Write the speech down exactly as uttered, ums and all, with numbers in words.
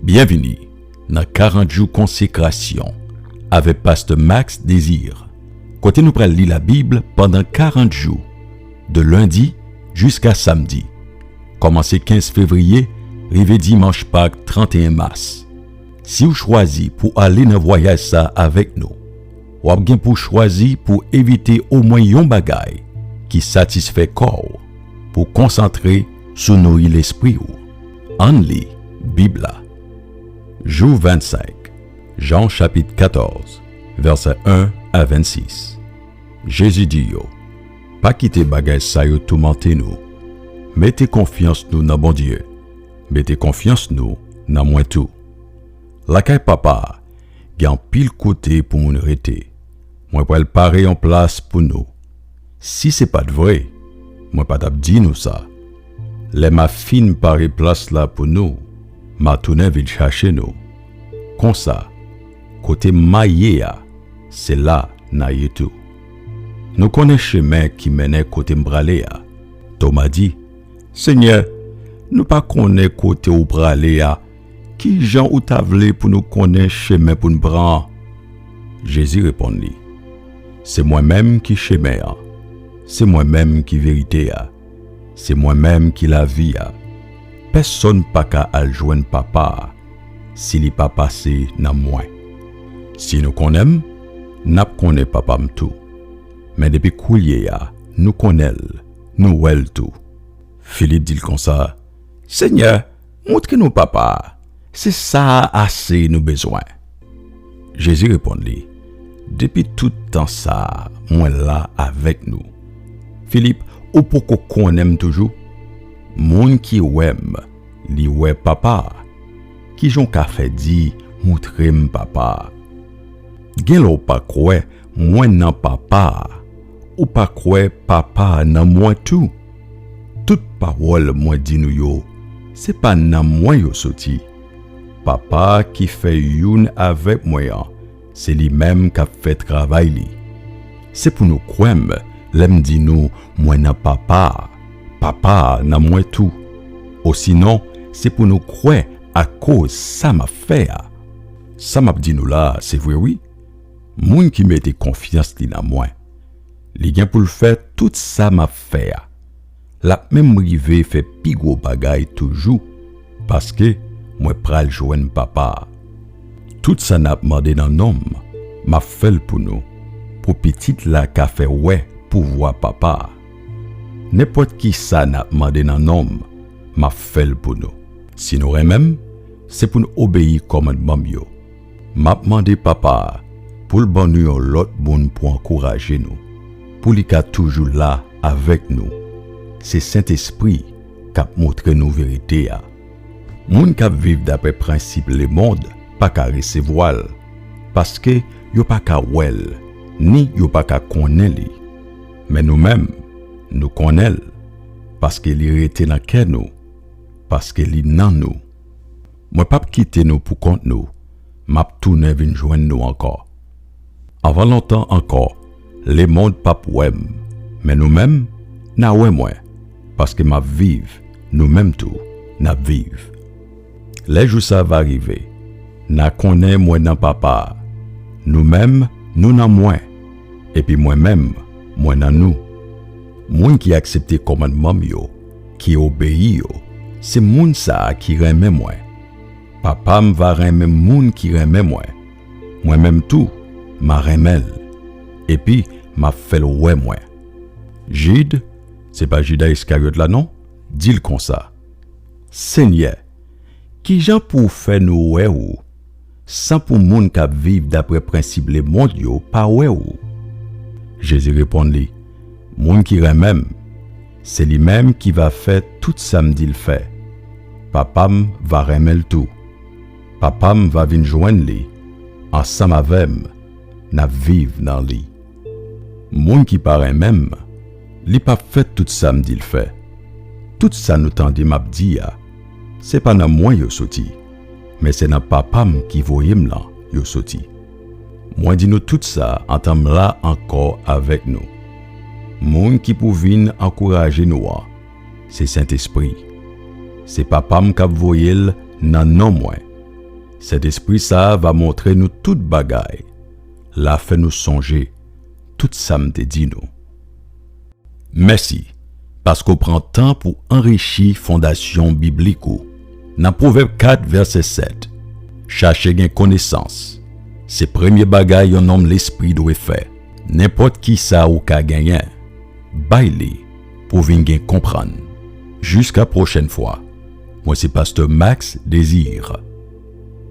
Byenvini nan karant jou konsekrasyon avèk Pastè Max Désir, kote nou pral li Labib pandan karant jou, de lendi jiska samdi, kòmanse kenz fevriye rive dimanch Pak tranteyen mas. Si w chwazi pou ale nan vwayaj sa a avèk nou, w ap gen pou chwazi pou evite omwen yon bagay ki satisfè kò w, pou konsantre sou nouri lespri w. Ann li Bib la. Jou vennsenk, Jan chapit katòz, vèsè en a vennsis. Jezi di yo, pa kite bagay sa yo toumante nou. Mete konfyans nou nan Bondye. Mete konfyans nou nan mwen tou. Lakay Papa a, gen anpil kote pou moun rete. Mwen pral pare yon plas pou nou. Si se pa t vre, mwen pa t ap di nou sa. Lè m a fin pare plas la pou nou, m a tounen vin chache nou. Konsa, kote m a ye a, se la n a ye tou. Nou konnen chemen ki mennen kote m prale a. Toma di, Senyè, nou pa konnen kote w prale a. Ki jan ou ta vle pou nou konnen chemen pou n pran an? Jezi reponn li, Se mwen menm ki chemen an. Se mwen menm ki verite a. Se mwen menm ki lavi a. Pèsonn pa ka al jwenn Papa a si li pa pase nan mwen. Si nou konnen m, n ap konnen Papa m tou. Men depi koulye a, nou konnen l, nou wè l tou. Filip di l konsa, Senyè, montre nou Papa a, se sa a ase nou bezwen. Jezi reponn li, Depi tout tan sa a, mwen la avèk nou. Filip, ou poko konnen m toujou? Moun ki wè m, li wè Papa a. Kijan w ka fè di, Montre m Papa a? Gen lè w pa kwè mwen nan Papa a, ou pa kwè Papa a nan mwen tou. Tout pawòl mwen di nou yo, se pa nan mwen yo soti. Papa a ki fè youn avèk mwen an, se li menm k ap fè travay li. Se pou nou kwè m lè m di nou mwen nan Papa a, Papa a nan mwen tou. Osinon, se pou nou kwè akoz sa m ap fè a. Sa m ap di nou la a, se vre wi. Moun ki mete konfyans li nan mwen, li gen pou l fè tout sa m ap fè a. L ap menm rive fè pi gwo bagay toujou, paske mwen pral jwenn Papa a. Tout sa n ap mande nan non m, m ap fè l pou nou, pou Pitit la ka fè wè pouvwa Papa a. Nenpòt ki sa n ap mande nan non m, m ap fè l pou nou. Si nou renmen m, se pou n obeyi kòmandman m yo. M ap mande Papa a pou l ban nou yon lòt moun pou ankouraje nou, pou li ka toujou la avèk nou. Se Sentespri k ap montre nou verite a. Moun k ap viv daprè prensip lemonn pa ka resevwa l, paske yo pa ka wè l, ni yo pa ka konnen li. Men nou menm, nou konnen l, paske li rete nan kè nou, paske li nan nou. Mwen p ap kite nou poukont nou, m ap tounen vin jwenn nou ankò. Anvan lontan ankò, lemonn p ap wè m, men nou menm, n a wè mwen, paske m ap viv, nou menm tou, n ap viv. Lè jou sa a va rive, n a konnen mwen nan Papa a, nou menm, nou nan mwen, epi mwen menm, mwen nan nou. Moun ki aksepte kòmandman m yo, ki obeyi yo, se moun sa a ki renmen mwen. Papa m va renmen moun ki renmen mwen. Mwen menm tou, m a renmen l, epi m a fè l wè mwen. Jid, se pa Jida Iskaryòt la non, di l konsa, Senyè, kijan pou w fè nou wè ou, san pou moun k ap viv daprè prensip lemonn yo pa wè ou? Jezi reponn li, Moun ki renmen m, se li menm ki va fè tout sa m di l fè. Papa m va renmen l tou. Papa m va vin jwenn li, ansanm avè m, n ap viv nan li. Moun ki pa renmen m, li p ap fè tout sa m di l fè. Tout sa nou tande m ap di a, se pa nan mwen yo soti, men se nan Papa m ki voye m lan yo soti. Mwen di nou tout sa antan m la ankò avèk nou. Moun ki pou vin ankouraje nou an, se Sentespri. Se Papa m k ap voye l nan non mwen. Sentespri sa a va montre nou tout bagay. L a fè nou sonje tout sa m te di nou. Mèsi, paske w pran tan pou anrichi fondasyon biblik ou. Nan Pwovèb kat, vèsè sèt, chache gen konesans. Se premye bagay yon nonm lespri dwe fè. Nenpòt ki sa ou ka genyen, bay li pou w vin gen konprann. Jiska pwochèn fwa, mwen se Pastè Max Désir.